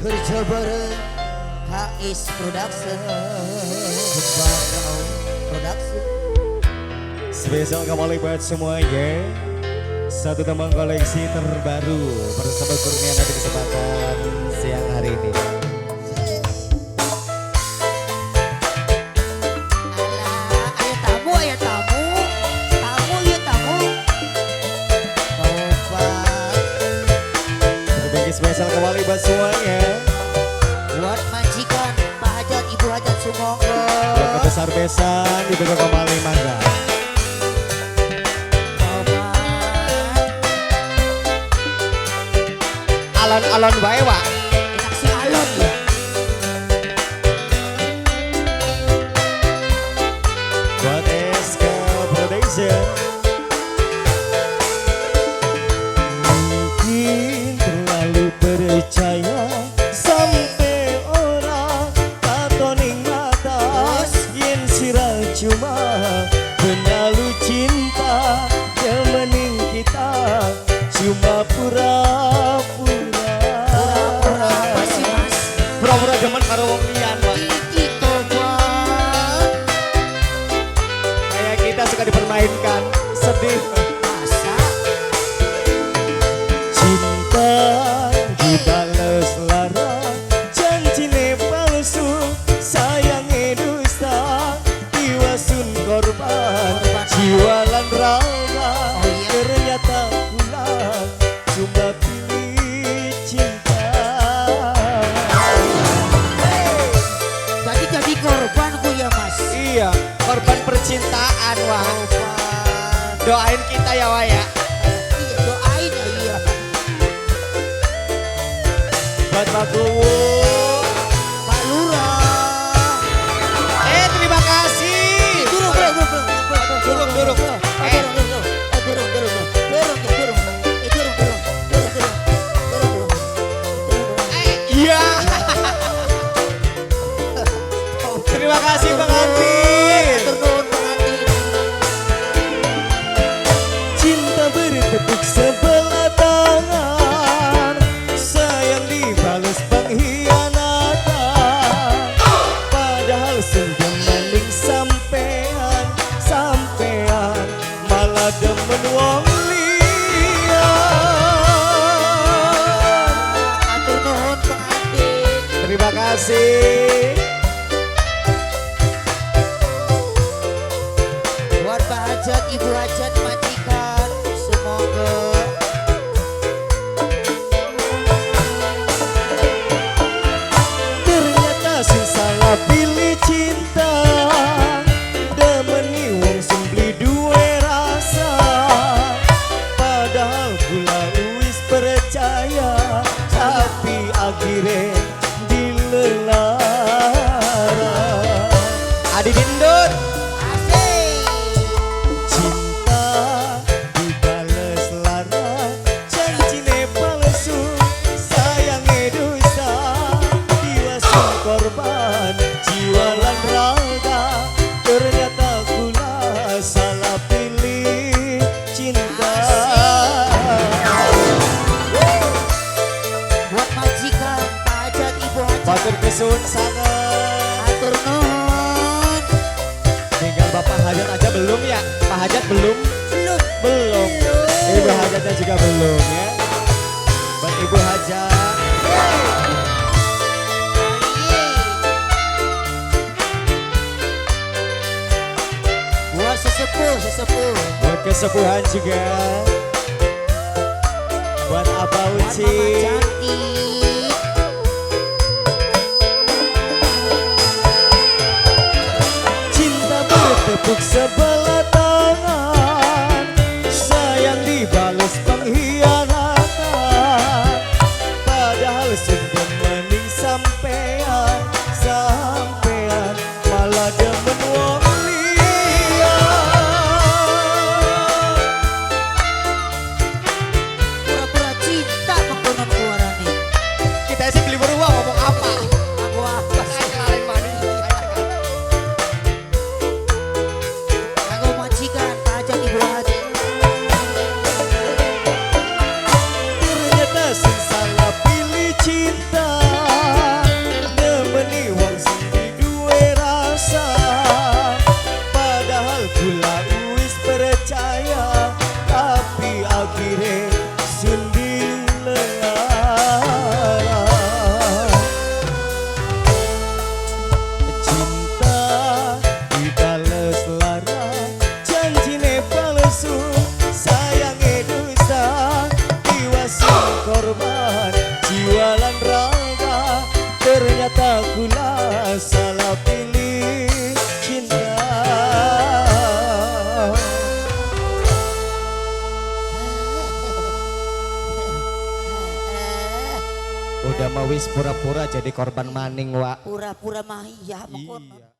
Kerja bareng HS Production, Kembarau Production. Spesial kembali buat semuanya. Satu tembang koleksi terbaru bersama Kurnia di kesempatan siang hari ini. Alah, ayo tamu, ayo tamu, tamu ya tamu. Tobat. Terbagi spesial kembali buat semuanya. Buat majikan, Pak Hajat, Ibu Hajat Sumonggo. Buat kebesar besan, dibuka kembali mangga. Alon-alon wae, Wak. Enak si alon ya. Buat SK Production. Mungkin terlalu percaya sampai ora katoning mata, yen sira cuma penalu cinta, demening kita cuma pura-pura. Pura-pura apa sih, Mas? Pura-pura demen karo wong liyan, Pak. Iki tobat. Kayak kita suka dipermainkan. Sedih. Masa? Cinta dibales lara, janjine palsu, sayange dusta, diwasun korban jiwa lan raga. Oh iya. Ternyata kula cuma pilih cinta. Jadi jadi korban ku ya, Mas. Iya, korban percintaan, Wak. Tobat. Doain kita ya, Wak ya. Iya, doain ya, iya. Buat Pak Kuwu. Pak Lurah. Terima kasih. Durung, durung, durung, durung, Durung, durung. Eh, durung, durung, eh, durung, durung, durung, ya, durung. Eh, durung, durung, durung, durung, durung, durung, durung. Iya. Terima kasih pengantin. Matur nuwun pengantin. Cinta bertepuk sebelah tangan, sayang dibales pengkhianatan. Padahal sudah maning sampean, sampean malah demen wong liya. Matur nuwun pengantin. Terima kasih. Buat Pak Hajat, Ibu Hajat, majikan, semoga. Ternyata sing salah pilih cinta, demeni wong sing beli duwe rasa. Padahal kula wis percaya, tapi akhirnya dilelara. Adi Dindut. Asik. Cinta dibales lara, janjine palsu, sayange dusta, diwasun korban jiwa lan raga. Ternyata kula salah pilih cinta. Buat majikan, Pak Hajat, Ibu Hajat. Matur kesuwun sanget. Matur nuwun. Tinggal Bapak Hajat aja belum ya? Pak Hajat belum? Belum. Belum. Ibu Hajatnya juga belum ya. Buat Ibu Hajat. Buat sesepuh, sesepuh. Buat kesepuhan juga. Buat Abah Buat Uci. Mama cantik. Cinta bertepuk sebelah tangan, sayang dibales pengkhianatan. Padahal sudah mending sampean, sampean malah demen wong liya. Pura-pura cinta mengkonon kuarane. Kita sih beli beruang ngomong apa? Aku apa sih? Ayo kelalen mani. Wis pura-pura jadi korban maning, Wak. Pura-pura mah iya mengkono. Iya.